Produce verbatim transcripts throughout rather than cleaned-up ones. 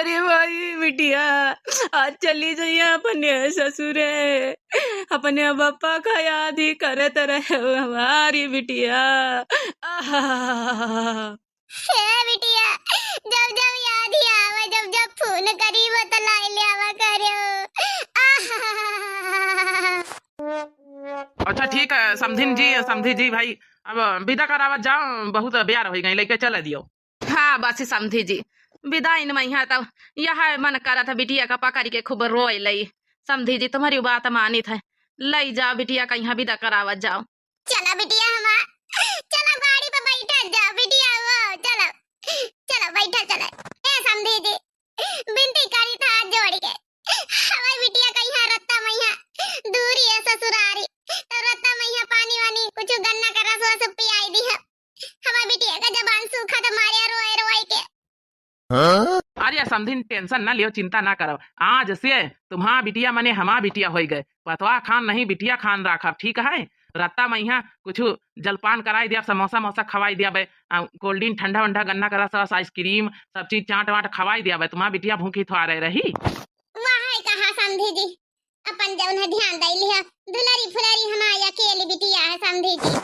अरे भाई बिटिया, आज चली जइया अपने ससुरे, अपने बापा का याद ही करत रहे हमारी बिटिया। आहा। हे बिटिया, जब जब याद ही आवे, जब जब फोन करी वो तो लाई ले आवा करे। आहा। अच्छा ठीक है समधिन जी, समधी जी भाई, अब विदा करावत जाओ, बहुत बेर होइ गई, लइके चले दियो। हाँ बस समधी जी, विदा इन मैया तब यह मन करत है बिटिया का पकड़ के खूब रोए लई। समधी जी तुम्हारी बात मानित है, लई जाओ बिटिया का यहाँ विदा करावत जाओ। चला बिटिया हमार, चला गाड़ी पे बैठा जाओ बिटिया, वो चला, चला बैठा चला। ए समधी जी, बिनती करी था हाथ जोड़ के, हमार बिटिया का यहाँ रत्ता मैया दूरी है ससुरारी, तो रत्ता मैया पानी वानी कुछ गन्ना का रस वस पियाई दी है। हमार बिटिया का जबान सूखा तो मारे रोए रोए के। अरे समधिन, tension न लियो, चिंता न करो। आज से तुम्हार बिटिया मने हमार बिटिया होइ गए। पतवा खान नहीं, बिटिया खान राखब, ठीक है? रत्ता मैया कुछ जलपान कराई दिया, समोसा मोसा खवाई दिया बे, आ, cold drink ठंडा वंडा, गन्ना का रस वस, ice cream, सब चीज चाट वाट खवाई दिया बे। तुम्हार बिटिया भूखी थोड़ा रही। वाह, कहा समधी जी, अपन जौन है ध्यान दे लिहा, दुलरी फुलरी हमारी अकेली बिटिया है समधी जी।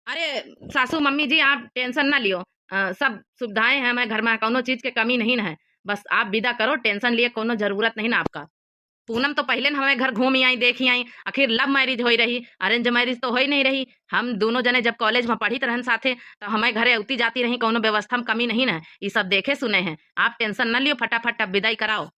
अरे सासू मम्मी जी, आप tension ना लियो, अ, सब सुविधाएं हैं हमारे घर में, कौनो चीज के कमी नहीं न है। बस आप विदा करो, tension लिए कौनो जरूरत नहीं ना आपका। पूनम तो पहले न हमारे घर घूमी आई, देखी आई, आखिर love marriage होई रही, arrange marriage तो होई नहीं रही। हम दोनों जने जब college में पढ़ित रहन साथे, तो हमारे घरे औती जाती रही, कौनो व्यवस्था में कमी नहीं न है। ये सब देखे सुने हैं, आप tension न लियो, फटाफट अब विदाई कराओ।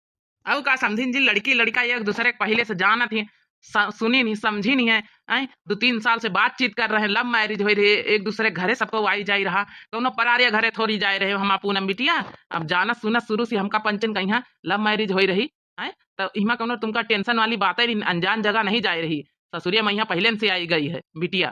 अउ का समधिन जी, लड़की लड़का एक दूसरे के पहिले से जानत ही, स-, सुनी नहीं, समझी नहीं है, हैं? दो तीन साल से बातचीत कर रहे हैं, love marriage होई रही, एक दूसरे के घरे सबको आई जाई रहा, कौनो परारिया घरे थोड़ी जाए रहे हो हम पूनम बिटिया। अब जानत सुनत शुरू से हमका पंचन कहिया love marriage होई रही, हैं? तो इमा कौनो तुमका tension वाली बात है, अनजान जगह नहीं जाए रही, ससुरिया मैया पहिले से आई गई है बिटिया।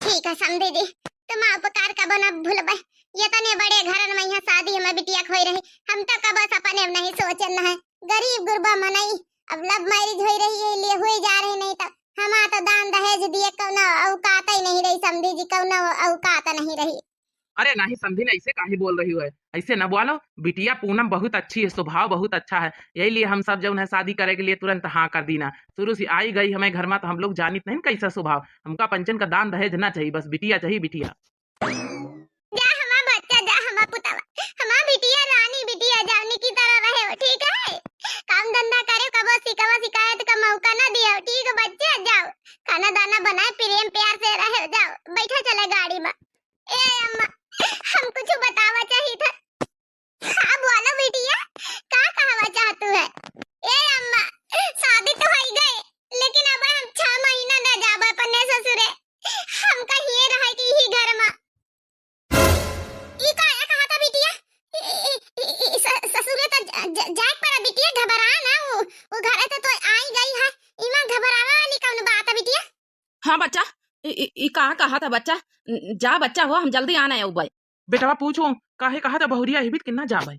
ठीक है समधी जी, तुम उपकार कबो न भूलबे। ये तने बड़े घरन में यहाँ शादी हमें बिटिया खोई रही, हम तो कबो सपने में नहीं सोचन है। गरीब गुरबा मनई, अब love marriage होई रही है, लिए हुई जा रही, नहीं तो हमार तो दान दहेज दिए कौनो औकात ही नहीं रही समधी जी, कौनो औकात नहीं रही। अरे नहीं समधी, ऐसे काहे बोल रही हो? ऐसे न बोलो, बिटिया पूनम बहुत अच्छी है, स्वभाव बहुत अच्छा है, यही लिए हम सब जौन है शादी करे के लिए तुरंत हाँ कर दीना। शुरू से आई गई हमें घर में तो हम लोग जानित नहीं कैसा स्वभाव। हमका पंचन का दान दहेज ना चाहिए, बस बिटिया चाहिए, बिटिया। जा हमार बच्चा, जा हमार पुतवा, हमार बिटिया रानी बिटिया जौनी की तरह रहे हो, ठीक है? काम धंधा करे, कबो शिकवा शिकायत का मौका ना दियो, ठीक है बच्चा? जाओ, खाना दाना बनाए, प्रेम प्यार से रहे, जाओ, बैठा चले गाड़ी में। ए अम्मा, हम कुछ बतावा चाहित है। हाँ बोलो बिटिया, का कहवा चाहतू है? ए अम्मा, शादी तो होई गए, लेकिन अब हम छह महीना न जाबे अपने ससुरे, हम कहिए रहे कि ही घर में। ई का या कहा था बिटिया? ई, ई, ई, ई, स-, ससुरे तो ज-, ज-, जाए पर बिटिया घबरा ना, वो, वो घरे तो, तो आई गई है, इमा घबरावा वाली कौन बात है बिटिया? हाँ बच्चा, ई, ई, ई का कहा था बच्चा? जा बच्चा हो, हम जल्दी आना है उबई। बेटवा पूछो, काहे कहा था बहुरिया हिबित किन्ना जाबे?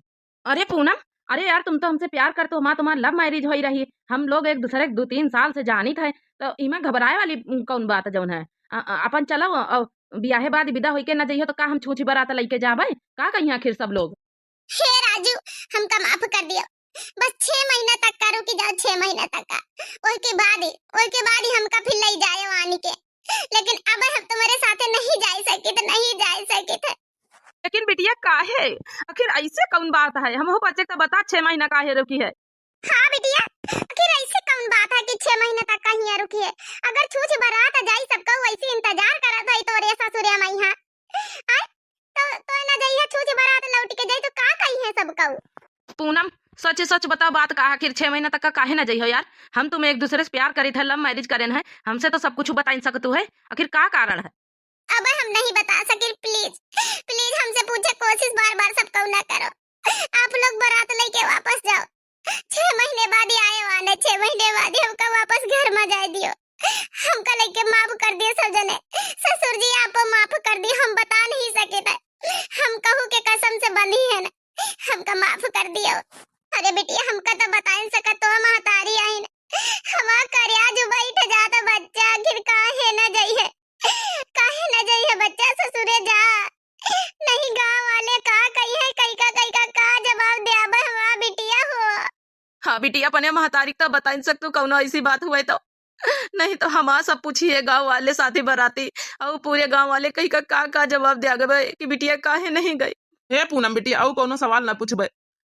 अरे पूनम, अरे यार, तुम तो हमसे प्यार करते हो, माँ तुम्हार love marriage होई रही, हम लोग एक दूसरे के दो तीन साल से जानित है, तो इमा घबराए वाली कौन बात है जौन है? अ, अ, अपन चलो, अ, बियाहे बाद विदा होई के ना जइहो तो का हम छूछी बारात लइके जाबे? का कहिए आखिर सब लोग? हे राजू, हमका माफ कर दियो, बस छह महीना तक का रुकी जाओ, छह महीना तक का, ओके बाद ही, ओके बाद ही हमका फिर लई जाए वानी के, लेकिन अब हम तुम्हारे साथे नहीं जाए सकित, नहीं जाए सकित। लेकिन बिटिया काहे? आखिर ऐसे कौन बात है? हमहू बच्चे का बता, छह महीना काहे रुकी है? हाँ बिटिया, आखिर ऐसे कौन बात है कि छह महीना तक कहीं रुकी है? अगर छूछ बारात जाई सबको वैसे इंतजार करत है तोरे ससुरिया मैया। आय? तो, तो ना जइया छूछ बारात लौट के जाई तो का कही है सबको? पूनम, सच सच बताओ बात का, आखिर छह महीना तक का काहे ना जइहो यार? हम तुम एक दूसरे से प्यार करित है, love marriage करेन है, हमसे तो सब कुछ बताई सकतू है, आखिर का कारण है? अब हम नहीं बता सकित, please, please हमसे पूछे कोशिश बार बार सब कौ ना करो। आप लोग बारात लेके वापस जाओ, छह महीने बाद ही आए वाले, छह महीने बाद ही हमका वापस घर में जाए दियो। हमका लेके माफ कर दियो सब जने। ससुर जी आपो माफ कर दियो, हम बता नहीं सकित है, हम कहू के कसम से बंधी है ना, हमका माफ कर दियो। अरे बिटिया हमका तो बता नहीं सकत तो महतारी आइन, हमार करिया जो बैठ जात बच्चा, आखिर काहे न जइहे, काहे न जइहे बच्चा ससुरे जा। नहीं गाँव वाले का कहिए, कइका कइका का जवाब देबे हमार बिटिया हो। अब बिटिया अपने महतारी का बताइन सकतू कौनो ऐसी बात हुए तो, नहीं तो हमार सब पूछिए गाँव वाले, साथी बराती, और पूरे गाँव वाले कही का, का, का जवाब दिया गए कि बिटिया काहे नहीं गई। हे पूनम बिटिया, और कौनो सवाल ना पूछबे,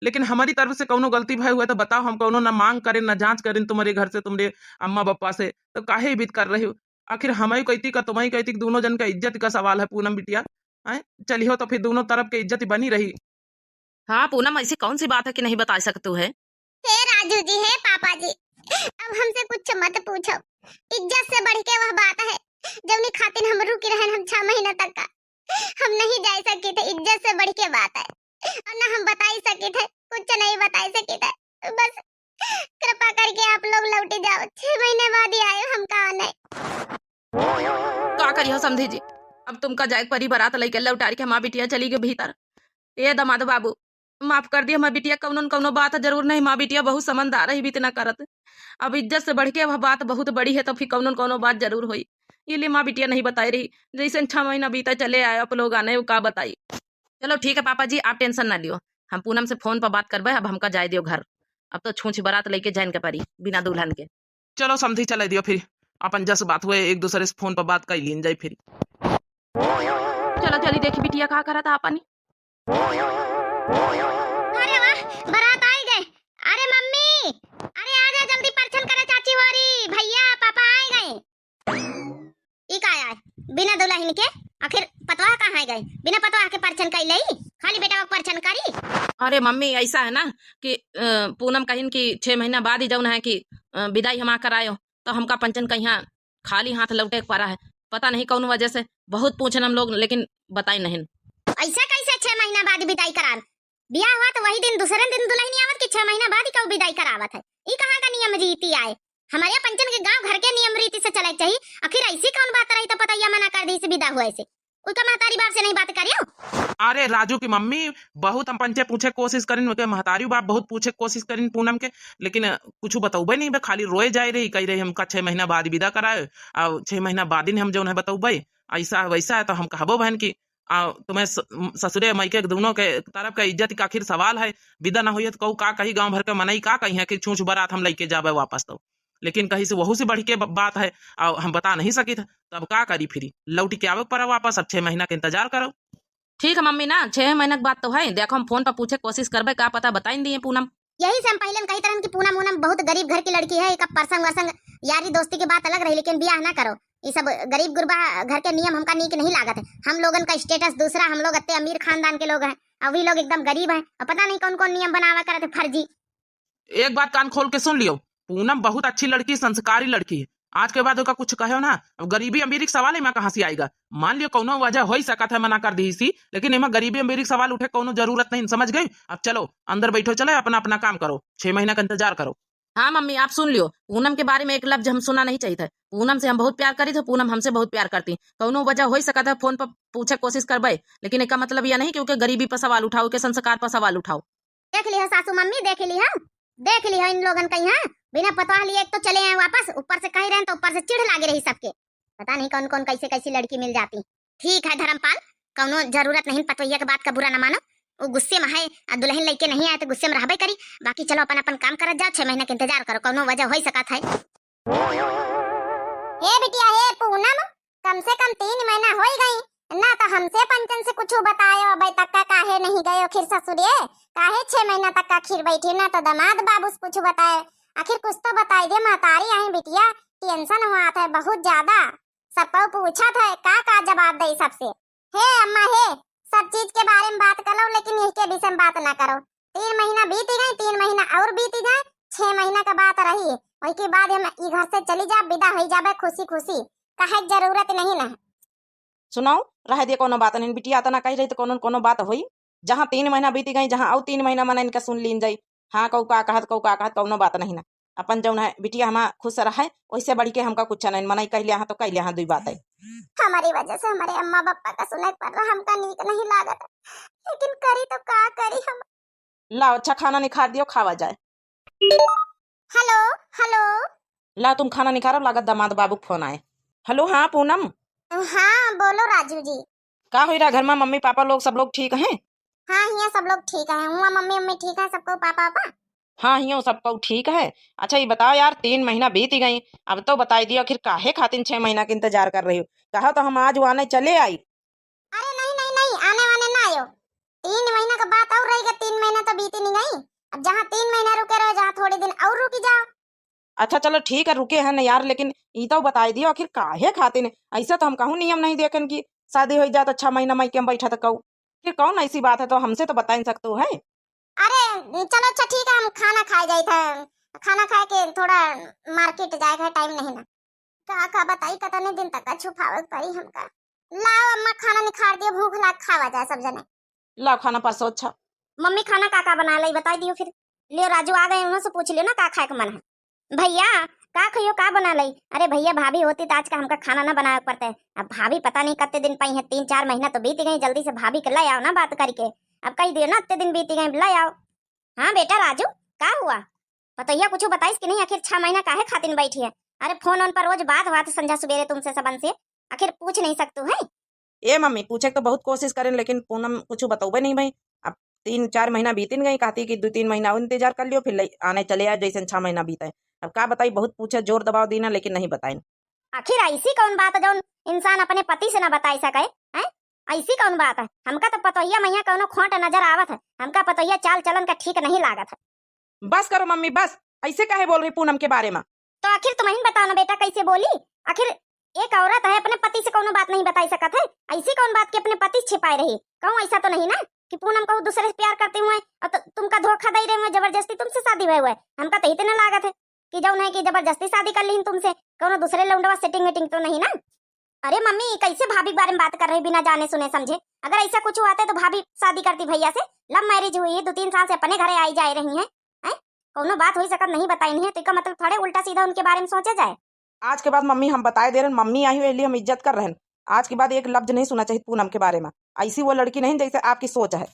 लेकिन हमारी तरफ से कौनो गलती भय हुए तो बताओ, हम कौनो ना मांग करें, ना जांच करें तुम्हारे घर से, तुम्हारे अम्मा बप्पा से, तो काहे इबित कर रही हो? आखिर हमई कहती का तुम्हई कहती, दोनों जन का इज्जत का सवाल है पूनम बिटिया। हैं, चलिहो तो फिर दोनों तरफ के इज्जत बनी रही। हाँ पूनम, ऐसी कौन सी बात है कि नहीं बता सकतू है? हे राजू जी, हे पापा जी, अब हमसे कुछ मत पूछो। इज्जत से बढ़ के वह बात है, जौनी खातिर हम रुकी रहन हम छह महीना तक का। हम नहीं जा सकी थे, इज्जत से बढ़ के बात है। और ना हम बताई सकी थे, कुछ नहीं बताई सकी थे। बस कृपा करके आप लोग लौटी जाओ, छह महीने बाद ही आयो, हम का नहीं। का करियो समधी जी, अब तुमका जाए के परी, बारात लइके लौटारी के हमार बिटिया चली गई भीतर। ए दमाद बाबू, माफ कर दिया, हमार बिटिया कौनो न कौनो बात जरूर नहीं, हमार बिटिया बहुत समझदार है, इबित ना करत। अब इज्जत से बढ़ के अब बात बहुत बड़ी है, तो फिर कौनो न कौनो बात जरूर होई। ये लिए हमार बिटिया नहीं बताई रही, जैसे छह महीना बीता चले आए, आप लोग आने का बताई। चलो ठीक है पापा जी, आप tension ना लियो, हम पूनम से फोन पर बात करबे, अब हमका जाए दियो घर। अब तो छूछ बारात लइके जाइन के परी बिना दुल्हन के। चलो समधी, चले दियो फिर, अपन जस बात हुए एक दूसरे से फोन पर बात कर लीन जाए फिर। चलो जल्दी देखी बिटिया का करत है अपनी। अरे वाह, बारात आई गए। अरे मम्मी, अरे आ जा जल्दी, परछन करे चाची होरी, भैया पापा आए गए। ई का आए बिना दुल्हन के? आखिर पतवाह कहाँ गए? बिना पतवाह के परछन कई लई, खाली बेटा का परछन करी। अरे मम्मी, ऐसा है ना कि अ, पूनम कहिन कि छह महीना बाद ही जौन है कि अ, विदाई हमार करायो, तो हमका पंचन कहिया खाली हाथ लौटे के परा है। पता नहीं कौन वजह से बहुत पूछन हम लोग, लेकिन बताई नहीं। ऐसा कैसे छह महीना बाद विदाई करान? बियाह हुआ तो वही दिन, दूसरे दिन दुल्हन आवत कि छह महीना बाद ही कहू विदाई करावत है? ई कहाँ का नियम रीति आए? हमारे पंचन के गांव घर के नियम रीति से चले के चाहिए। आखिर ऐसी कौन बात रही तो पतैया मना कर दी इस विदा हुए से? उनका महतारी बाप से नहीं बात करियो? अरे राजू की मम्मी, बहुत हम पंचे पूछे कोशिश करिन, उनके महतारी बाप बहुत पूछे कोशिश करिन पूनम के, लेकिन कुछ बतौबे नहीं बे, खाली रोए जाए रही, कही रही हमका छह महीना बाद विदा कराए, और छह महीना बाद ही हम जौन है बतौबे, ऐसा है वैसा है। तो हम कहबो बहन की आ, तुम्हें स-, ससुरे मइके दोनों के तरफ का इज्जत का आखिर सवाल है। विदा ना होइए तो कहू का कही, गांव भर के मनई का कही है कि छूछ बारात हम लइके जाबे वापस तो। लेकिन कहीं से वहू से बढ़ के ब-, बात है, आ, हम बता नहीं सकित, तब का करी फिरी, लौट के आवे के पड़ा वापस, अब छह महीना के इंतजार करो। ठीक है मम्मी ना, छह महीना के बात तो है, देखो हम फोन पर पूछे कोशिश करबे, का पता बताइन दिए पूनम। यही से हम पहले कही तरहन कि पूनम, पूनम बहुत गरीब घर की लड़की है, एक परसंग वरसंग यारी दोस्ती की बात अलग रही, लेकिन बियाह ना करो। ये सब गरीब गुरबा घर के नियम हमका नीक नहीं लागत है। हम लोगन का status दूसरा, हम लोग अत्ते अमीर खानदान के लोग हैं, और वी लोग एकदम गरीब हैं, और पता नहीं कौन कौन नियम बनावा करत है फर्जी। एक बात कान खोल के सुन लियो, पूनम बहुत अच्छी लड़की, संस्कारी लड़की है। आज के बाद ओका कुछ कहो ना, अब गरीबी अमीरी का सवाल एमा कहाँ से आएगा? मान लियो कौनो वजह हो ही सकत है मना कर दी इसी, लेकिन एमा गरीबी अमीरी का सवाल उठे कौनो जरूरत नहीं, समझ गई? अब चलो अंदर बैठो, चले अपना अपना काम करो, छह महीना का इंतजार करो। हाँ मम्मी, आप सुन लियो, पूनम के बारे में एक लफ्ज हम सुना नहीं चाहिए था। पूनम से हम बहुत प्यार करी थे, पूनम हमसे बहुत प्यार करती। कौनो वजह हो ही सकत है, फोन पर पूछे कोशिश करबे, लेकिन एका मतलब यह नहीं कि ओके गरीबी पर सवाल उठाओ, ओके संस्कार पर सवाल उठाओ। देख लिहो सासू मम्मी, देख लिहो, देख लिहो इन लोगन का यहाँ बिना पतवाह लिए एक तो चले आए वापस, ऊपर से कह रहे हैं तो ऊपर से चिढ़ लागे रही सबके। पता नहीं कौन कौन कैसे कैसी लड़की मिल जाती। ठीक है धर्मपाल, कौनो जरूरत नहीं पतोहिया के बात का बुरा न मानो, वो गुस्से में है, आ दुल्हन लइके नहीं आए तो गुस्से में रहबे करी। बाकी चलो अपन अपन काम करत जाओ, छह महीना के इंतजार करो, कौनो वजह हो ही सकत है। हे बिटिया, हे पूनम, कम से कम तीन महीना हो ही गई, ना तो हमसे पंचन से कुछ बतायो, अबे तक का काहे नहीं गयो खीर ससुरे, काहे छह महीना तक का खीर बैठी, ना तो दामाद बाबू से कुछ बताए, आखिर कुछ तो बताई दे महतारी, आई बिटिया, tension हुआ था बहुत ज्यादा, सबको पूछत है, का का जवाब दे सबसे। हे अम्मा हे, सब चीज के बारे में बात कर लो, लेकिन यही के विषय में बात ना करो। तीन महीना बीत गए, तीन महीना और बीत गए, छह महीना का बात रही, वही के बाद हम ई घर से चली जा, विदा हो जाबे खुशी खुशी, कहे के जरूरत नहीं ना। सुनाओ, रह दे, कोनो बात नहीं, बिटिया इतना कही रही तो कोनो कोनो बात होई। जहाँ तीन महीना बीत गई, जहाँ और तीन महीना मना इनका सुन लीन जाई। हाँ, कहू का कहत, कहू का कहत, कौनो बात नहीं ना। अपन जौन है बिटिया हमा खुश रहे, ओइसे बढ़ के हमका कुछ नहीं। मनई कह लिया हाँ तो कह लिया हाँ, दुई बात है। हमारी वजह से हमारे अम्मा पापा का सुने के पड़ रहा, हमका नीक नहीं लागत, लेकिन करी तो का करी हम। लाओ, अच्छा खाना निखार दियो, खावा जाए। हेलो, हेलो। ला, तुम खाना निखारो, लागत दामाद बाबू के फोन आए। हेलो, हाँ पूनम। हाँ, बोलो राजू जी। का होई रहा घर में, मम्मी पापा लोग, सब लोग ठीक हैं? हाँ, हियाँ सब लोग ठीक हैं। हुआ मम्मी, मम्मी ठीक है, सबको पापा, पापा? हाँ, हियों सबको ठीक है। अच्छा, ये बताओ यार, तीन महीना बीत ही गई, अब तो बताई दियो, आखिर काहे खातिर छह महीना के इंतजार कर रही हो? कहा तो हम आज वाने चले आई। अरे नहीं, नहीं, नहीं, आने वाने ना आयो। तीन महीना का बात और रही गई, तीन महीना तो बीत ही नहीं गई। अब जहाँ तीन महीना रुके रहो, जहाँ थोड़े दिन और रुकी जाओ। अच्छा, चलो ठीक है, रुके हैं ना यार, लेकिन ई तो बताई दियो, आखिर काहे खातिर? ऐसा तो हम कहूँ नियम नहीं देखेन कि शादी हो जाए तो छह महीना मइके में बैठा तो कहू। फिर कौन ऐसी बात है, तो हमसे तो बताई सकते हो, है? अरे, चलो, अच्छा, ठीक है, हम खाना खाए जाइत है, खाना खाए के थोड़ा मार्केट जाए के टाइम नहीं ना। का, का बताई, कतने दिन तक का छुपावे के पड़ी हमका। लाओ अम्मा, खाना निखार दियो, भूख लाग, खावा जाए सब जने। लाओ खाना परसो। अच्छा मम्मी, खाना का का बना लाई, बताई दियो फिर। लियो, राजू आ गए, उन्हों से पूछ लियो ना का खाए के मन है। भैया, का खइयो, का बना लाई? अरे भैया, भाभी होती तो आज का हमका खाना ना बनावे के पड़ते। अब भाभी पता नहीं कत्ते दिन पाई है, तीन चार महीना तो बीत गई, जल्दी से भाभी के ले आओ ना बात करके। अब कही दियो ना, अत्ते दिन बीत गए, ले आओ। हाँ बेटा राजू, का हुआ? पतोहिया कुछ बताइस कि नहीं, आखिर छह महीना काहे खातिर बैठी है? अरे फोन ओन पर रोज बात हुआ था संझा सुबेरे तुमसे सबन से, आखिर पूछ नहीं सकतू है? ए मम्मी, पूछे के तो बहुत कोशिश करेन, लेकिन पूनम कुछ बतौबे नहीं भाई। अब तीन चार महीना बीतिन गई, कहती कि दो तीन महीना और इंतजार कर लियो, फिर ले, आने चले आए, जैसे छह महीना बीते। अब का बताई, बहुत पूछे, जोर दबाव दीना, लेकिन नहीं बताइन। आखिर ऐसी कौन बात है जौन इंसान अपने पति से ना बताई सके, हैं? ऐसी कौन बात है? हमका तो पतोहिया मैया कौनो खोट नजर आवत है, हमका पतोहिया चाल चलन का ठीक नहीं लागत है। बस करो मम्मी, बस। ऐसे काहे बोल रही पूनम के बारे में? तो आखिर तुम ही बताओ ना बेटा, कैसे बोली? आखिर एक औरत है, अपने पति से कौनो बात नहीं बताई सकत है, ऐसी कौन बात कि अपने पति से छिपाए रही? कहूँ ऐसा तो नहीं ना कि पूनम कहूँ दूसरे से प्यार करते हुए और तु-, तुमका धोखा दे रहे हुए, जबरदस्ती तुमसे शादी हुए हुए? हमका तो इतना लागत है कि जौन है कि जबरदस्ती शादी कर लीन तुमसे, कौनो दूसरे लौंडवा सेटिंग वेटिंग तो नहीं ना? अरे मम्मी, कैसे भाभी के बारे में बात कर रही बिना जाने सुने समझे? अगर ऐसा कुछ हुआ तो भाभी शादी करती भैया से, लव मैरिज हुई है, दो तीन साल से अपने घरे आई जा रही हैं, हैं? कौनो बात हो सकत नहीं बताई नहीं है, तो इसका मतलब थोड़े उल्टा सीधा उनके बारे में सोचा जाए। आज के बाद मम्मी हम बताए दे रहे हैं, मम्मी आई हुई, इसलिए हम इज्जत कर रहे हैं। आज के बाद एक लफ्ज नहीं सुना चाहिए पूनम के बारे में, ऐसी वो लड़की नहीं जैसे आपकी सोच है।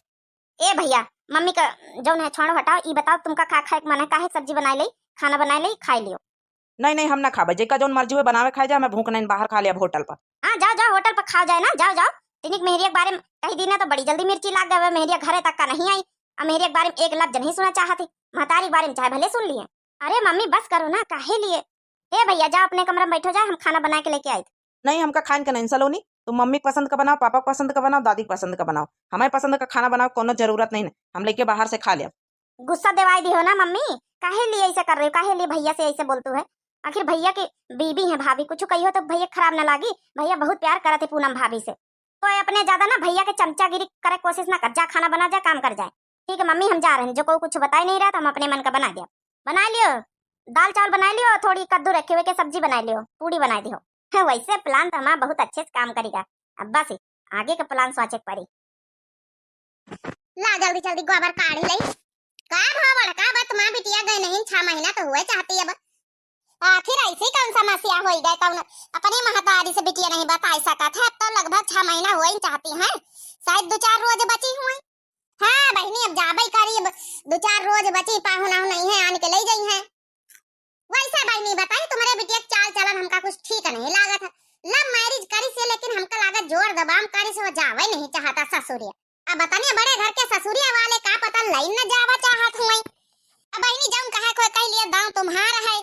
ए भैया, मम्मी का जौन है छोड़ो, हटाओ, ई बताओ तुमका का खाए के मन है, काहे सब्जी बनाए ले, खाना बनाए ले, खाए लियो। नहीं, नहीं, हम ना खाबे, जेका जौन मर्जी हुए बनावे खाए जाए, हमें भूख नहीं, बाहर खा लिया होटल पर। हाँ, जाओ, जाओ, होटल पर खाओ जाए ना, जाओ, जाओ। तिनिक मेहरिया के बारे में कही दीना तो बड़ी जल्दी मिर्ची लाग गए, मेहरिया घरे तक का नहीं आई, अब मेहरिया के बारे में एक लफ्ज नहीं सुना चाहती, महतारी के बारे में चाहे भले सुन लिए। अरे मम्मी, बस करो ना, काहे लिए? ए भैया, जाओ अपने कमरा में बैठो जाए, हम खाना बना के लेके आई। नहीं, हमका खान के नहीं सलोनी, तुम मम्मी के पसंद का बनाओ, पापा के पसंद का बनाओ, दादी के पसंद का बनाओ, हमारे पसंद का खाना बनाओ, कोनो जरूरत नहीं, हम लेके बाहर से खा लिया। गुस्सा देवाई दी हो ना मम्मी, काहे लिए ऐसे कर रही हो, काहे लिए भैया से ऐसे बोलतू है? आखिर भैया की बीबी है भाभी, कुछ कही हो तो भैया खराब ना लागी, भैया बहुत प्यार करत है पूनम भाभी से। तो अपने ज्यादा ना भैया के चमचागिरी करे कोशिश ना कर, जा खाना बना, जा काम कर जाए। ठीक है मम्मी, हम जा रहे हैं, जो कोई कुछ बताई नहीं रहा तो हम अपने मन का बना दिया। बना लियो, दाल चावल बना लियो, थोड़ी कद्दू रखे हुए के सब्जी बना लियो, पूड़ी बना दियो। हैं, वैसे प्लान तो हमारा बहुत अच्छे से काम करेगा। अब बस आगे का प्लान सोचे के पड़ी। ला जल्दी जल्दी गोबर काढ़ी लई। का भवा बड़का बा, तुम्हार बिटिया गए नहीं, छह महीना तो हुए चाहती अब। आखिर ऐसी कौन समस्या होई गए, कौन अपने महतारी से बिटिया नहीं बताई सकत है? अब तो लगभग छह महीना हुए ही चाहती हैं, शायद दो चार रोज बची हुई। हाँ बहिनी, अब जाबे करी, अब दो चार रोज बची, पाहुन आहुन नहीं है, आन के ले जाई हैं। वैसे बहिनी बताई, तुम्हारे बिटिया के चाल चलन हमका कुछ ठीक नहीं लागत है। लव मैरिज करी से, लेकिन हमका लागत जोर दबाम करी से, वो जावे नहीं चाहता ससुरिया। अब बतानी बड़े घर के ससुरिया वाले का पता लाइन न जावा चाहत हुई। अब बहिनी जौन कहे कोई कह लिया, दांव तुम्हार है।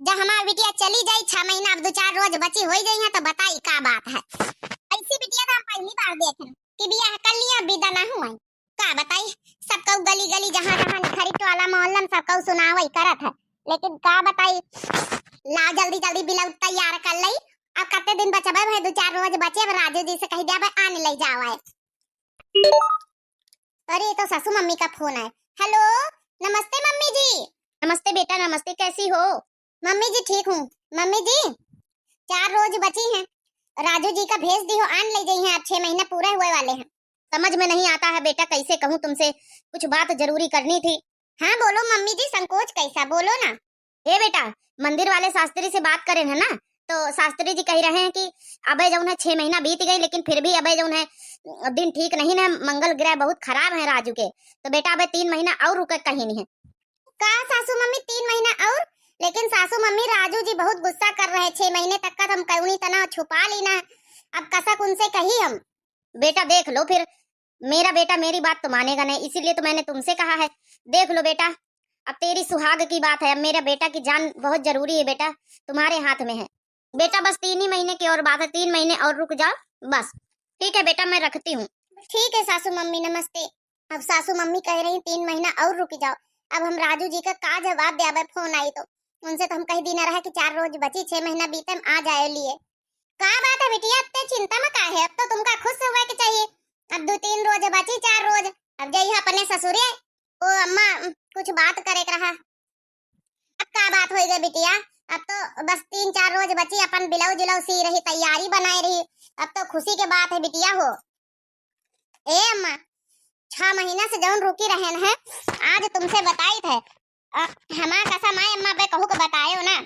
जब हमार बिटिया चली जाई छह महीना, अब दो चार रोज बची होई जाई है, तो बताई का बात है। ऐसी बिटिया तो हम पहली बार देखेन कि बियाह कर लिया, विदा ना हुआ। का बताई, सबको गली गली, जहाँ जहाँ निखरी, टोला मोहल्ला में सबको सुनावई करत है, लेकिन का बताई, लाओ जल्दी जल्दी ब्लाउज तैयार कर लई। अब कते दिन बचबे भाई, दो चार रोज बचे, अब राजू जी से कही दे, अब आने ले जावे। अरे, ये तो सासू मम्मी का फोन है। हेलो, नमस्ते मम्मी जी। नमस्ते बेटा, नमस्ते, कैसी हो? मम्मी जी ठीक हूँ। मम्मी जी, चार रोज बची हैं, राजू जी का भेज दी हो, आन ले जाई हैं, अब छह महीने पूरे हुए वाले हैं। समझ में नहीं आता है बेटा, कैसे कहूँ तुमसे, कुछ बात जरूरी करनी थी। हाँ बोलो मम्मी जी, संकोच कैसा, बोलो ना। ए बेटा, मंदिर वाले शास्त्री से बात करेन है ना, तो शास्त्री जी कह रहे हैं कि अबे जौन है छह महीना बीत गई, लेकिन फिर भी अबे जौन है दिन ठीक नहीं है, मंगल ग्रह बहुत खराब है राजू के। तो बेटा अबे तीन महीना और रुके कहीं नहीं है। का सासू मम्मी, तीन महीना और? लेकिन सासू मम्मी, राजू जी बहुत गुस्सा कर रहे, छह महीने तक का हम कौनी तना छुपा ली ना, अब कसक उनसे कही हम। बेटा देख लो फिर, मेरा बेटा मेरी बात तो मानेगा नहीं, इसीलिए तो मैंने तुमसे कहा है। देख लो बेटा, अब तेरी सुहाग की बात है, अब मेरा बेटा की जान बहुत जरूरी है बेटा, तुम्हारे हाथ में है। बेटा बस तीन ही महीने की और बात है, तीन महीने और रुक जाओ बस। ठीक है बेटा, मैं रखती हूँ। ठीक है सासू मम्मी, नमस्ते। अब सासू मम्मी कह रही तीन महीना और रुक जाओ। अब हम राजू जी का का जवाब द्याबे, फोन आई तो। उनसे तो हम कह दीना रहा कि चार रोज बची, छह महीना बीते में आ जाए लिए। का बात है बिटिया, इतने चिंता में का है? अब तो तुमका खुश हुए के चाहिए। अब दो तीन रोज बची, चार रोज, अब जाइए अपने ससुरे। ओ अम्मा, कुछ बात करे के रहा। अब का बात होई गई बिटिया? अब तो बस तीन चार रोज बची, अपन ब्लाउज उलाउज सी रही, तैयारी बनाए रही। अब तो खुशी के बात है बिटिया हो। ए अम्मा, छह महीना से जौन रुकी रहन है, आज तुमसे बताई थे। अ, हमार कसम आए अम्मा, बे कहू के बतायो ना।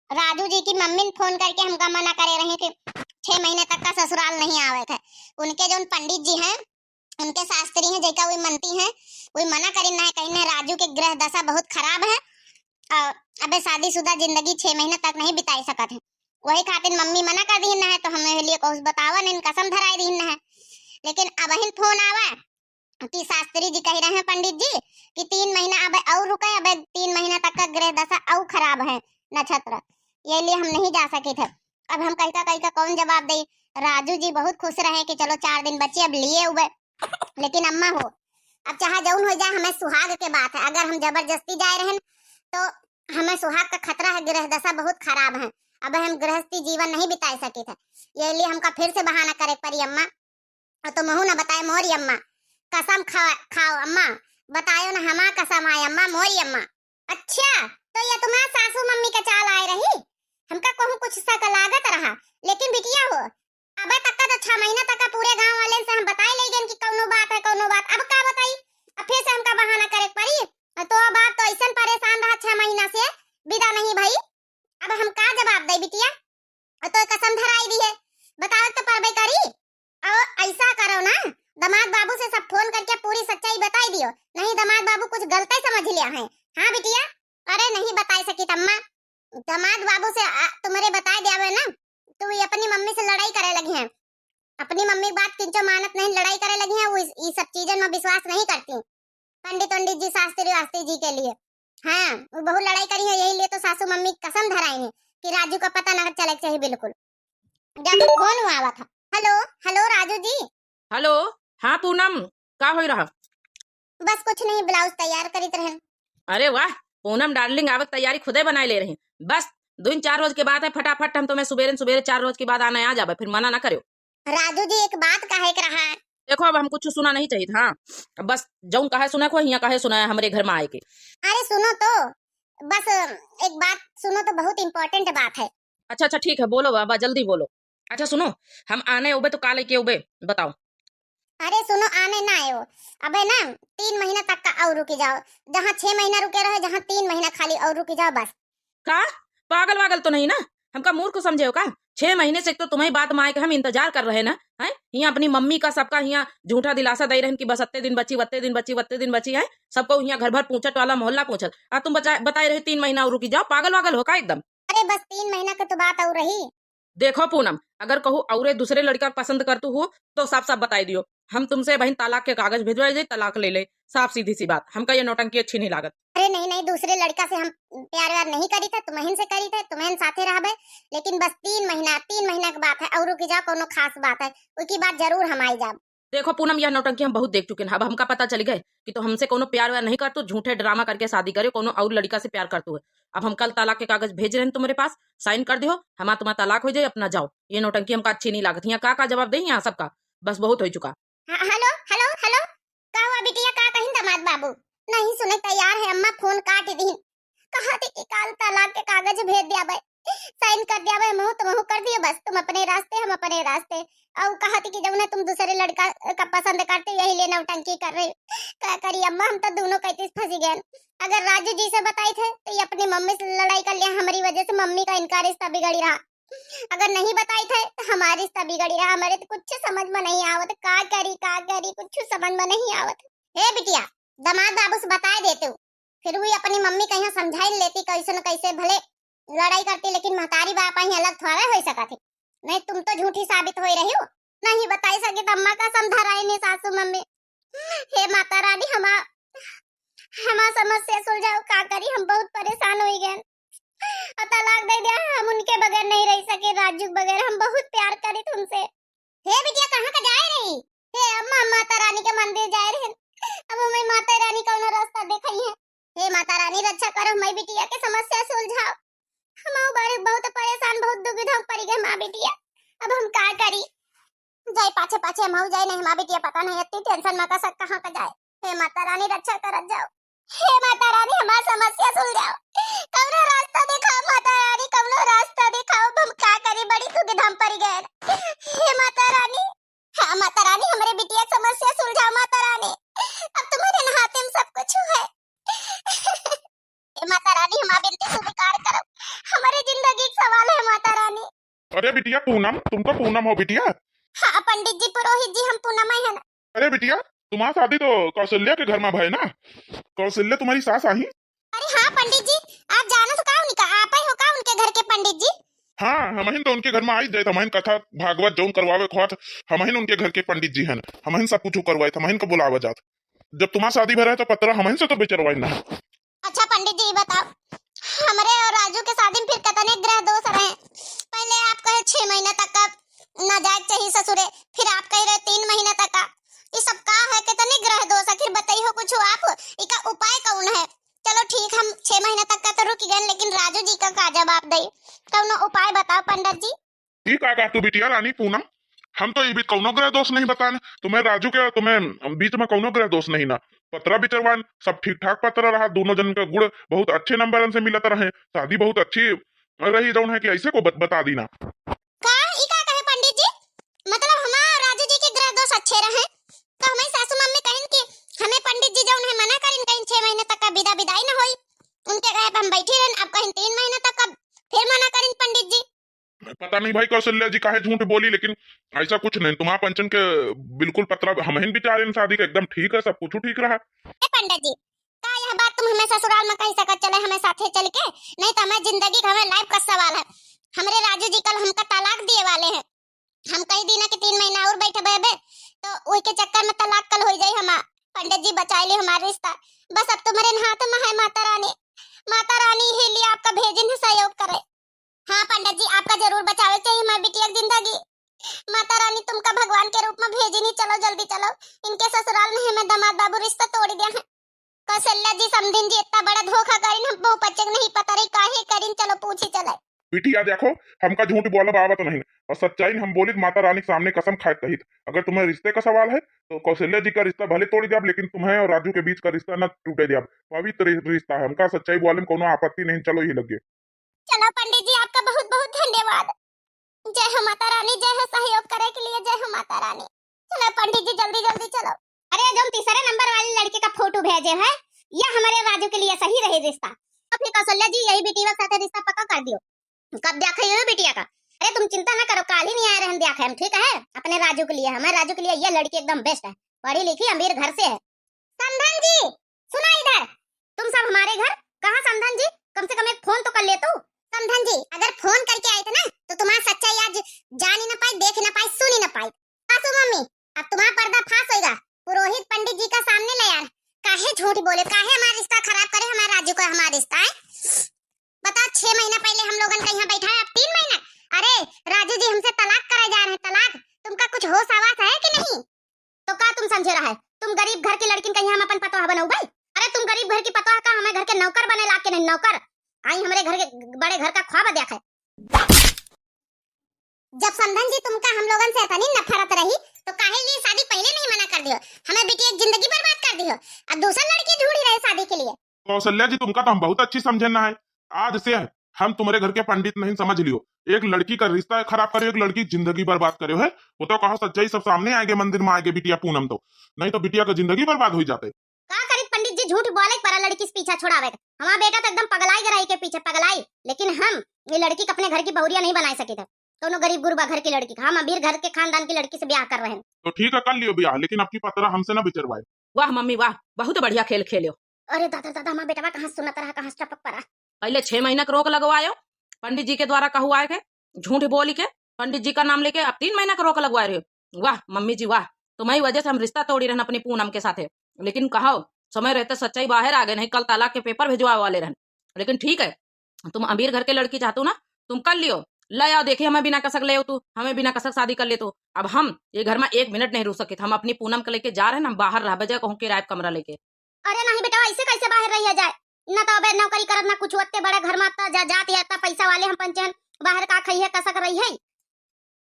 राजू जी की मम्मी ने फोन करके हमका मना करे रही कि छह महीने तक का ससुराल नहीं आवे थे। उनके जौन पंडित जी हैं, उनके शास्त्री हैं, जेका वे मनती हैं, वे मना करिन ना है, कहिन ना राजू के ग्रह दशा बहुत खराब है। और अबे शादीशुदा जिंदगी छह महीने तक नहीं बिताई सकत है। वही खातिर मम्मी मना कर दीन ना है, तो हमें लिए कुछ बतावा नहीं, कसम धराई दीन ना है। लेकिन अबहिन फोन आवा कि शास्त्री जी कह रहे हैं पंडित जी कि तीन महीना अब और रुके, अब तीन महीना तक का ग्रह दशा और खराब है नक्षत्र, ये लिए हम नहीं जा सके थे। अब हम कहिका कहिका कौन जवाब दे? राजू जी बहुत खुश रहे कि चलो चार दिन बचे, अब लिए उबे। लेकिन अम्मा हो, अब चाहे जौन हो जाए, हमें सुहाग के बात है। अगर हम जबरदस्ती जाए रहन तो हमें सुहाग का खतरा है, गृह दशा बहुत खराब है। अब हम गृहस्थी जीवन नहीं बिता सके थे, ये लिए हमका फिर से बहाना करे पड़ी अम्मा। और तुमहू ना बताए मोरी अम्मा, कसम खा, खाओ अम्मा, बतायो ना हमार कसम आए अम्मा, मोरी अम्मा। अच्छा, तो ये तुम्हार सासू मम्मी का चाल आए रही, हमका कहूँ कुछ शक लागत रहा। लेकिन बिटिया हो, अबे तक का तो छह महीना तक का पूरे गांव वाले से हम बताए ले गए कि कौनो बात है, कौनो बात। अब का बताई? अब फिर से हमका बहाना करे के पड़ी। तो अब आप तो ऐसन परेशान रहा छह महीना से, विदा नहीं भई। अब हम का जवाब दे बिटिया? और तो कसम धराई दी है, बतावे तो परबे करी। और ऐसा करो ना, दामाद बाबू से सब फोन करके पूरी सच्चाई बताई दियो, नहीं दामाद बाबू कुछ गलत ही समझ लिया है। हाँ बिटिया, अरे नहीं बताई सकी तम्मा, दामाद बाबू से आ, तुम्हारे बताए दिया ना, तो वे अपनी मम्मी से लड़ाई करे लगी हैं। अपनी मम्मी की बात किंचो मानत नहीं, लड़ाई करे लगी हैं। वो इस, इस सब चीजन में विश्वास नहीं करती, पंडित वंडित जी, शास्त्री वास्त्री जी के लिए। हाँ, वो बहुत लड़ाई करी है, यही लिए तो सासू मम्मी कसम धराई है कि राजू का पता ना चले के चाहिए बिल्कुल। जब फोन हुआ हुआ था। हेलो, हेलो राजू जी। हेलो, हाँ पूनम, का होई रहा? बस कुछ नहीं, ब्लाउज तैयार करीत रहन। अरे वाह पूनम डार्लिंग, आवत तैयारी खुदे बनाए ले रही। बस दो चार रोज के बाद है, फटाफट हम तुम्हें सुबेरे सुबेरे चार रोज के बाद आने आ जाबे, फिर मना ना करो। राजू जी, एक बात कहे के रहा। देखो, अब हम कुछ सुना नहीं चाहिए, हाँ, बस जौन कहे सुने को, हियाँ कहे सुना है हमरे घर में आए के। अरे सुनो तो, बस एक बात सुनो तो, बहुत इंपॉर्टेंट बात है। अच्छा, अच्छा, ठीक है, बोलो बाबा, जल्दी बोलो। अच्छा सुनो, हम आने उबे तो का लेके उबे, बताओ। अरे सुनो, आने ना आयो, अबे ना तीन महीना तक का और रुकी जाओ, जहाँ छह महीना रुके रहे, जहाँ तीन महीना खाली और रुकी जाओ बस। का? पागल वागल तो नहीं ना? हमका मूर्ख समझे हो का? छह महीने से एक तो तुम्हें बात माए के हम इंतजार कर रहे ना, हैं? हियाँ अपनी मम्मी का सबका हियाँ झूठा दिलासा दे रहन कि बस अत्ते दिन बची, वत्ते दिन बची, वत्ते दिन बची है। सबको हियाँ घर भर पूछत वाला मोहल्ला पूछत। आ तुम बचा-, बताए रहे तीन महीना और रुकी जाओ, पागल वागल हो का एकदम? अरे बस तीन महीना के तो बात और रही। देखो पूनम, अगर कहू औरे दूसरे लड़का पसंद करतू हो तो साफ साफ बताई दियो, हम तुमसे बहन तलाक के कागज भिजवाई दे, तलाक ले ले, साफ सीधी सी बात। हमका ये नौटंकी अच्छी नहीं लागत। अरे नहीं नहीं, दूसरे लड़का से हम प्यार व्यार नहीं करी थे, तुम्हें से करी थे, तुम्हें साथे रहबे, लेकिन बस तीन महीना, तीन महीना की बात है, और रुकी जाओ, कोनो खास बात है, उकी बात जरूर हम आई जाब। देखो पूनम, यह नौटंकी हम बहुत देख चुके हैं। अब हमका पता चल गए कि तो हमसे कोनो प्यार व्यार नहीं करतू, झूठे ड्रामा करके शादी करे, कोनो और लड़का से प्यार करतू है। अब हम कल तलाक के कागज भेज रहे हैं तुम्हारे पास, साइन कर दियो, हमार तुम्हार तलाक हो जाए, अपना जाओ। ये नौटंकी हमका अच्छी नहीं लागत। यहाँ का का जवाब दे यहाँ सबका, बस बहुत हो चुका। हाँ, हेलो, हेलो, हेलो, का हुआ बिटिया, का कहिन दामाद बाबू? नहीं सुने तैयार है अम्मा, फोन काट दीन। कहा थी कि काल तलाक के कागज भेज दिया बे, साइन कर दिया बे, मुँह तुम मुँह कर दियो, बस तुम अपने रास्ते, हम अपने रास्ते। और कहा थी कि जब ना तुम दूसरे लड़का का पसंद करते, यही लिए नौटंकी कर रहे। का करी अम्मा, हम तो दोनों कैसे फंसी गए। अगर राजू जी से बताई थे तो ये अपनी मम्मी से लड़ाई कर लिया, हमारी वजह से मम्मी का इनका रिश्ता बिगड़ी रहा। अगर नहीं बताई थे तो हमारा रिश्ता बिगड़ी रहा। हमारे तो कुछ समझ में नहीं आवत, का करी, का करी, कुछ समझ में नहीं आवत। हे बिटिया, दामाद बाबू से बताए देते हो, फिर भी अपनी मम्मी कहीं समझाई लेती, कैसे न कैसे भले लड़ाई करती, लेकिन महतारी बाप ही अलग थोड़े हो सकत है। नहीं, तुम तो झूठी साबित हो रही हो। नहीं बताई सकी तो अम्मा कसम धराई नहीं सासू मम्मी। हे माता रानी, हमार हमार समस्या सुलझाओ, का करी, हम बहुत परेशान होइ गए। और तलाक दे दिया, हम उनके बगैर नहीं रह सके, राजू के बगैर। हम बहुत प्यार करी तुमसे। हे बिटिया, कहाँ का जाए रही? हे अम्मा, माता रानी के मंदिर जाए रहे। अब हमें माता रानी कौनो रास्ता देखाई है। हे माता रानी, रक्षा करो, हमारी बिटिया के समस्या सुलझाओ। हम बारे बहुत परेशान, बहुत दुविधा में पड़ी गए माँ बिटिया। अब हम का करी? जाए पाछे पाछे हम जाए, नहीं माँ बिटिया, पता नहीं इतनी टेंशन में का सब कहाँ का जाए। हे माता रानी, रक्षा करत जाओ। हे माता रानी, हमार समस्या सुलझाओ, कौनो रास्ता दिखाओ माता रानी, कौनो रास्ता दिखाओ। अब हम का करी, बड़ी दुविधा में पड़ी गए। हे माता रानी, हाँ माता रानी, हमारे बिटिया के समस्या सुलझाओ माता रानी। अब तुम्हारे हाथे में सब कुछ है। हे माता रानी, हमार बिनती स्वीकार करो, हमारे जिंदगी के सवाल है माता रानी। अरे बिटिया पूनम, तुम तो पूनम हो बिटिया। हाँ पंडित जी, पुरोहित जी, हम पूनम ही है ना। अरे बिटिया, तुम्हार शादी तो कौशल्या के घर में भय ना? कौशल्या तुम्हारी सास आही? अरे हाँ पंडित जी, आप जानो तो का उनका, आप ही हो का उनके घर के पंडित जी? हाँ, हमहिन तो उनके घर में आई जाए, हमहिन कथा भागवत जौन करवावे खोत, हमहिन उनके घर के पंडित जी हैं, हमहिन सब कुछ करवाए, हमहिन को बुलावा जात। जब तुम्हार शादी भय रहे तो पतरा हमहिन से तो बिचरवाई ना। अच्छा पंडित जी, ये बताओ, हमरे और राजू के शादी में फिर कितने ग्रह दोष रहे? पहले आप कहे छह महीना तक का ना जाए चाहिए ससुरे, फिर आप कह रहे तीन महीना तक का। ये सब का है, कितने ग्रह दोष? आखिर बताई हो कुछ आप, इका उपाय कौन है? चलो ठीक, हम छह महीना तक का तो रुक गए, लेकिन राजू जी का का जवाब दे? कौनो उपाय बताओ पंडित जी। ई का कहा तू बिटिया रानी पूनम, हम तो ई बीच कौनो ग्रह दोष नहीं बतान तुम्हें राजू के, तुम्हें बीच में कौनो ग्रह दोष नहीं ना। पतरा बिचरवान सब ठीक ठाक पतरा रहा, दोनों जन का गुण बहुत अच्छे नंबरन से मिलत रहे, शादी बहुत अच्छी रही, जौन है कि ऐसे को बत, बता दी ना। का ई का कहे पंडित जी, मतलब हमार राजू जी के ग्रह दोष अच्छे रहे, तो हमारी सासू मम्मी कहिन कि हमें पंडित जी जौन है मना करिन, कहीं छह महीने तक का विदा विदाई न होई, उनके कहे पे हम बैठी रहन, अब कहीं तीन महीने तक का फिर मना करिन पंडित जी। पता नहीं भाई कौशल्या जी काहे झूठ बोली, लेकिन ऐसा कुछ नहीं। तुम्हार पंचन के बिल्कुल पतरा हमहिन बिचारे शादी के एकदम ठीक है, सब कुछ ठीक रहा। ए पंडित जी, का यह बात तुम हमें ससुराल में कह सकत चले, हमें साथे चल के? नहीं तो हमें जिंदगी का हमें लाइफ का सवाल है। हमरे राजू जी कल हमका तलाक दिए वाले हैं। हम कही दीना कि तीन महीना और बैठे बेबे, तो वही के चक्कर में तलाक कल हो जाए हमार। पंडित जी बचाए ली हमार रिश्ता। बस अब तुम्हारे हाथ में है माता रानी। माता रानी ही लिए आपका भेजिन है सहयोग करे। हाँ पंडित जी, आपका जरूर बचावे चाहिए हमारी बिटिया की जिंदगी। माता रानी तुमका भगवान के रूप में भेजिन ही, चलो जल्दी चलो। इनके ससुराल में हमें दामाद बाबू रिश्ता तोड़ी दिया है। कौशल्या जी, समधिन जी इतना बड़ा धोखा करिन, हम बहु पचक नहीं पता रही काहे करिन, चलो पूछी चले। बिटिया देखो, हमका झूठ बोलब आवत नहीं और सच्चाई हम बोली माता रानी के सामने कसम खाए कहित। अगर तुम्हें रिश्ते का सवाल है तो कौशल्या जी का रिश्ता भले तोड़ी दियाब, लेकिन तुम्हें और राजू के बीच का रिश्ता न टूटे दियाब। पवित्र रिश्ता है, हमका सच्चाई बोले में कोनो आपत्ति नहीं। चलो ये लगे। चलो पंडित जी, आपका बहुत बहुत धन्यवाद। जय हो माता रानी, जय हो सहयोग करे के लिए, जय हो माता रानी। चलो पंडित जी, जल्दी जल्दी चलो। अरे, जो तीसरे नंबर वाली लड़की का फोटो भेजे है, यह हमारे राजू के लिए सही रहे रिश्ता। तो फिर कौशल्या जी, यही बिटिया के साथ रिश्ता पक्का कर दियो। कब देखा ये बिटिया का? अरे तुम चिंता ना करो, काल ही नहीं आए रहन देखा हम, ठीक है? अपने राजू के लिए, हमारे राजू के लिए यह लड़की एकदम बेस्ट है, पढ़ी लिखी अमीर घर से है। समधन जी, सुना इधर, तुम सब हमारे घर। कहाँ समधन जी, कम से कम एक फोन तो कर ले तू। समधन जी, अगर फोन करके आए थे ना, तो तुम्हारा सच्चाई आज जान ही ना पाई, देख ही ना पाई, सुन ही ना पाई। सासू मम्मी, अब तुम्हारा पर्दा फाश होएगा, पुरोहित पंडित जी का सामने ले यार। काहे झूठ बोले, काहे हमारा रिश्ता खराब करे, हमारे राजू का हमारा रिश्ता है। बताओ, छह महीना पहले हम लोगन का यहाँ बैठा है, अब तीन महीना। अरे राजू जी हमसे तलाक करे जा रहे हैं, तलाक। तुमका कुछ होश आवास है कि नहीं? तो का तुम समझे रहा है, तुम गरीब घर की लड़किन का यहाँ हम अपन पतोह बनऊ भाई? अरे तुम गरीब घर की पतोह का हमें घर के नौकर बने लाग के नहीं, नौकर। आई हमरे घर के बड़े घर का ख्वाब देखे। जब समधन जी तुमका हम लोगन से इतनी नफरत रही, तो काहे लिए शादी पहले नहीं मना कर दियो? हमें बिटिया की जिंदगी बर्बाद कर दियो, अब दूसरा लड़की ढूंढी रहे शादी के लिए। कौशल्या जी, तुमका तो हम बहुत अच्छी समझे ना है। आज से हम तुम्हारे घर के पंडित नहीं, समझ लियो। एक लड़की का रिश्ता खराब करे, एक लड़की जिंदगी बर्बाद करे है। वो तो कहा सच्चाई सब सामने आएगे, मंदिर में आएगे बिटिया पूनम तो, नहीं तो बिटिया का जिंदगी बर्बाद हो जाते। का करित पंडित जी, झूठ बोले के परा लड़की से पीछा छोड़ावे के। हमारा बेटा तो एकदम पगलाई के रही के पीछे पगलाई, लेकिन हम ये लड़की के अपने घर की बहुरिया नहीं बनाए सके थे। कोनो गरीब गुरबा घर की लड़की का, हम अमीर घर के खानदान की लड़की से ब्याह कर रहे हैं। तो ठीक है, कर लियो ब्याह, लेकिन आपकी पतरा हमसे ना बिचरवाए। वाह मम्मी वाह, बहुत बढ़िया खेल खेल्यो। अरे दादा दादा, हमारा बेटवा कहाँ सुनत रहा, कहाँ से टपक पड़ा। पहले छह महीना के रोक लगवायो, पंडित जी के द्वारा कहवाए के, झूठ बोली के, पंडित जी का नाम लेके अब तीन महीना के रोक लगवा रहे हो। वाह मम्मी जी वाह, तुम्हारी वजह से हम रिश्ता तोड़ी रहन अपनी पूनम के साथे। लेकिन कहो, समय रहते सच्चाई बाहर आ गए, नहीं कल तलाक के पेपर भिजवावे वाले रहन। लेकिन ठीक है, तुम अमीर घर के लड़की चाहतू ना, तुम कर लियो, ले आओ, देखिए हमें बिना कसक ले तू, हमें बिना कसक शादी कर ले तू। अब हम ये घर में एक मिनट नहीं रुक सकित, हम अपनी पूनम के लेके जा रहे हैं, हम बाहर रहबे जाए कहूँ किराए पे कमरा लेके। अरे नहीं बेटा, ऐसे कैसे बाहर रहिया जाए? ना तो अबे नौकरी करत ना कुछ, ओत्ते बड़े घर में तो जा जात है, इतना पैसा वाले हम पंचे हन, बाहर का खाई है, कसक रही है।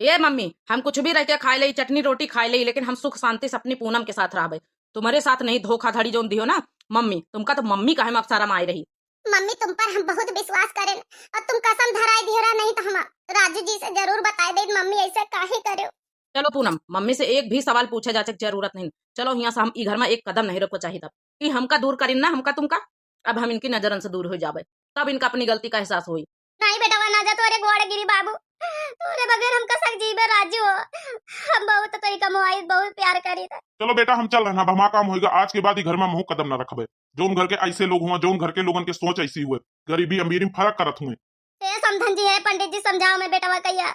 ए मम्मी, हम कुछ भी रह के खाए ले, चटनी रोटी खाए ले, लेकिन हम सुख शांति से अपनी पूनम के साथ रहबे। तुम्हारे साथ नहीं धोखाधड़ी जोन दियो ना मम्मी, तुमका तो मम्मी कहे में अब शर्म आई रही। मम्मी, तुम पर हम बहुत विश्वास करेन और तुम कसम धराई दियो रहा, नहीं तो हम राजू जी से जरूर बताए देन। मम्मी, ऐसे काहे करो? चलो पूनम, मम्मी से एक भी सवाल पूछे जाचे के जरूरत नहीं। चलो यहाँ से हम ई घर में एक कदम नहीं रखो चाहिए तब। ई हमका दूर करिन ना, हमका तुमका, अब हम इनकी नजरन से दूर हो जाबे, तब इनका अपनी गलती का एहसास होई। नहीं बेटवा, ना जा, तोरे गोड़ गिरी बाबू, तोरे बगैर हम कसक जीबे राजू हो। हम बहुत तोरी कमवाई, बहुत प्यार करी थे। चलो बेटा, हम चल रहे हैं, अब हमारा काम होएगा, आज के बाद ई घर में महू कदम ना रखबे। जौन घर के ऐसे लोग हुआ, जौन घर के लोगन के सोच ऐसी हुए, गरीबी अमीरी में फर्क करत हुए। ए समधन जी, हे पंडित जी, समझाओ मैं बेटवा कहिया,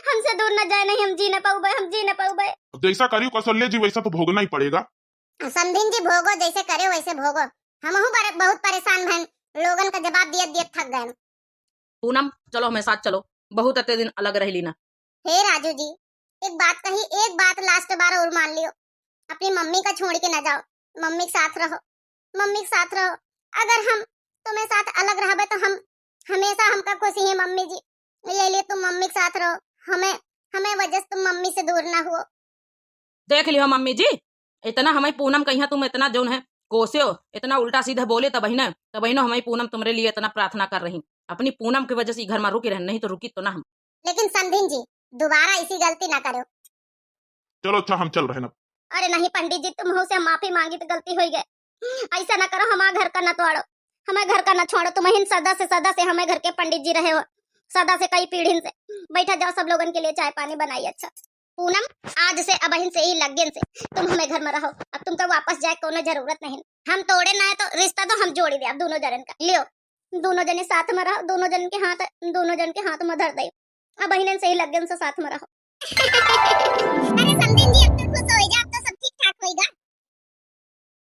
हमसे दूर न जाए, नहीं हम जी न पाऊबे, हम जी न पाऊबे। अब जैसा करियो कौशल्या जी, वैसा तो भोगना ही पड़ेगा। समधिन जी भोगो, जैसे करे वैसे भोगो। हमहू बड़े, बहुत परेशान भन, लोगन का जवाब दियत दियत थक गए। पूनम, चलो हमें साथ चलो, बहुत अते दिन अलग रह ली ना। हे राजू जी, एक बात कही, एक बात लास्ट बार और मान लियो, अपनी मम्मी का छोड़ के ना जाओ, मम्मी के साथ रहो, मम्मी के साथ रहो। अगर हम तुम्हें साथ अलग रहबे तो हम हमेशा हमका खुशी है मम्मी जी, ये लिए तुम मम्मी के साथ रहो, हमें, हमें वजह से तुम मम्मी से दूर ना हुओ। देख लियो मम्मी जी, इतना हमें पूनम कहिया तुम इतना जौन है कोसे हो, इतना उल्टा सीधा बोले, तबही न, तबही न हमें पूनम तुम्हारे लिए इतना प्रार्थना कर रही। अपनी पूनम की वजह से ई घर में रुकी रहन, नहीं तो रुकी तो ना हम। लेकिन समधिन जी, दोबारा ऐसी गलती ना करो। चलो अच्छा, हम चल रहे ना। अरे नहीं पंडित जी, तुम हो से माफी मांगी तो गलती हो गए, ऐसा ना करो, हमारे घर का ना तोड़ो, हमें घर का ना छोड़ो, तुम ही सदा से, सदा से हमें घर के पंडित जी रहे हो, सदा से कई पीढ़ी से। बैठा जाओ, सब लोगन के लिए चाय पानी बनाई। अच्छा पूनम, आज से अबहिन से ही लग्गेन से तुम हमें घर में रहो, अब तुमका वापस जाए कोनो जरूरत नहीं। हम तोड़े ना है तो रिश्ता तो हम जोड़ी दे अब दोनों जनन का। लियो, दोनों जने साथ में रहो, दोनों जन के हाथ, दोनों जन के हाथ में धर दे, अबहिन से ही लग्गेन से साथ में रहो। अरे